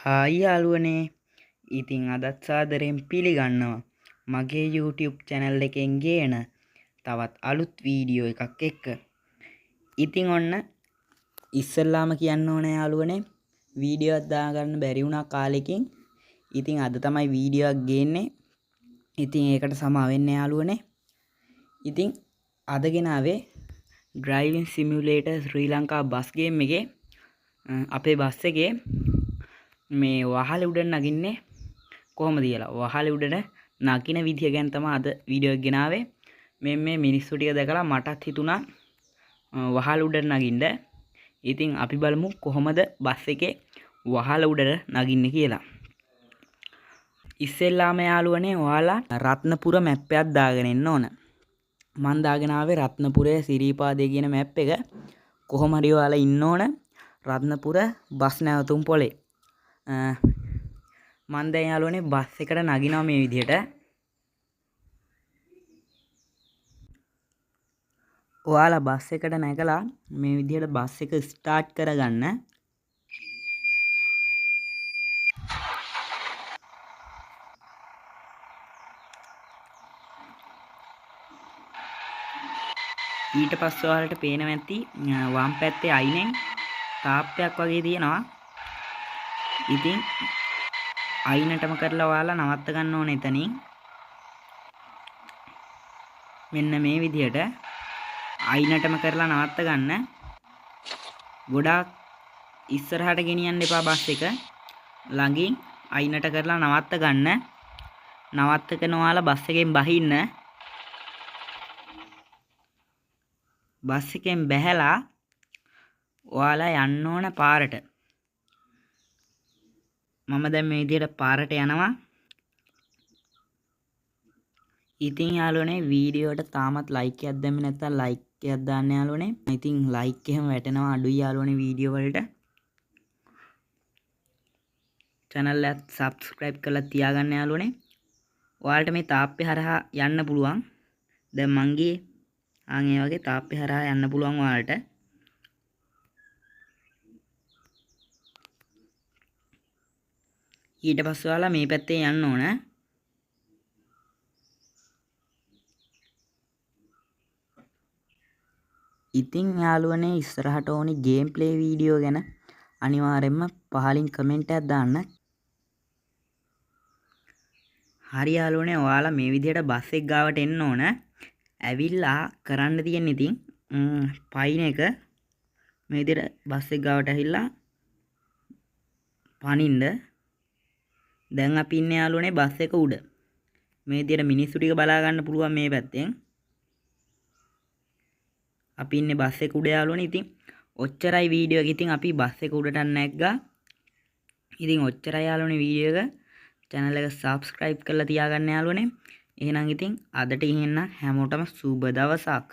Hi යාළුවනේ. ඉතින් අදත් සාදරයෙන් පිළිගන්නවා මගේ YouTube channel එකෙන් ගේන තවත් අලුත් වීඩියෝ එකක් එක්ක. ඉතින් ඔන්න ඉස්සෙල්ලාම කියන්න ඕනේ යාළුවනේ, වීඩියෝ එකක් දාගන්න බැරි වුණා කාලෙකින්. ඉතින් අද තමයි වීඩියෝ එකක් ගේන්නේ. ඉතින් ඒකට සමා වෙන්න යාළුවනේ. ඉතින් අද ගෙනාවේ Driving Simulator Sri Lanka bus game එකේ අපේ බස් එකේ මේ වහලේ උඩ නගින්නේ කොහොමද කියලා. වහලේ උඩට නගින විදිය ගැන තමයි අද වීඩියෝ එක ගෙනාවේ. මේ මිනිස්සු ටික දැකලා මටත් හිතුණා වහල උඩට නගින්න. ඉතින් අපි බලමු කොහොමද බස් එකේ වහල උඩට නගින්නේ කියලා. ඉස්සෙල්ලාම යාළුවනේ ඔයාලා රත්නපුර මැප් එකක් දාගෙන එන්න ඕන. මං දාගෙන ආවේ රත්නපුරේ සිරිපාදේ කියන මැප් එක. කොහොම හරි ඔයාලා ඉන්න ඕන රත්නපුර බස් නැවතුම් පොලේ. මං දැන් යාළුවනේ බස් එකට නගිනවා මේ විදිහට. ඔයාලා බස් එකට නැගලා මේ විදිහට බස් එක ස්ටාර්ට් කරගන්න. ඊට පස්සේ ඔයාලට පේනවා ඇති වම් පැත්තේ අයිනෙන් තාප්පයක් වගේ තියෙනවා. ඉතින් අයිනටම කරලා ඔයාලා නවත්ත ගන්න ඕනේ එතනින්. මෙන්න මේ විදිහට අයිනටම කරලා නවත්ත ගන්න. ගොඩාක් ඉස්සරහට ගෙනියන්න එපා බස් එක. ළඟින් අයිනට කරලා නවත්ත ගන්න. නවත්තගෙන ඔයාලා බස් එකෙන් බහින්න. බස් එකෙන් බැහැලා ඔයාලා යන්න ඕන පාරට. මම දැන් මේ විදිහට පාරට යනවා. ඉතින් යාළුවනේ වීඩියෝ එකට තාමත් ලයික් එකක් දැම්මේ නැත්නම් ලයික් එකක් දාන්න යාළුවනේ. ඉතින් ලයික් එහෙම වැටෙනවා අඩුයි යාළුවනේ වීඩියෝ වලට. චැනල් එකත් සබ්ස්ක්‍රයිබ් කරලා තියාගන්න යාළුවනේ. ඔයාලට මේ තාප්පේ හරහා යන්න පුළුවන්. දැන් මං ගියේ. ආන් ඒ වගේ තාප්පේ හරහා යන්න පුළුවන් ඔයාලට. ඊට පස්සේ ඔයාලා මේ පැත්තේ යන්න ඕන. ඉතින් යාළුවනේ ඉස්සරහට ඕනි ගේම් ප්ලේ වීඩියෝ ගැන අනිවාර්යයෙන්ම පහලින් කමෙන්ට් එකක් දාන්න. හරි යාළුවනේ ඔයාලා මේ විදිහට බස් එක ගාවට එන්න ඕන. ඇවිල්ලා කරන්න තියෙන ඉතින් පයින් එක මේ විදිහට බස් එක ගාවට ඇවිල්ලා පනින්න. දැන් අපි ඉන්නේ යාළුවනේ බස් එක උඩ. මේ විදිහට මිනිස්සු ටික බලා ගන්න පුළුවන් මේ පැත්තෙන්. අපි ඉන්නේ බස් එක උඩ යාළුවනේ. ඉතින් ඔච්චරයි වීඩියෝ එක. ඉතින් අපි බස් එක උඩට නැග්ගා. ඉතින් ඔච්චරයි යාළුවනේ වීඩියෝ එක. චැනල් එක සබ්ස්ක්‍රයිබ් කරලා තියාගන්න යාළුවනේ. එහෙනම් ඉතින් අදට ඉහෙන්න හැමෝටම සුබ දවසක්.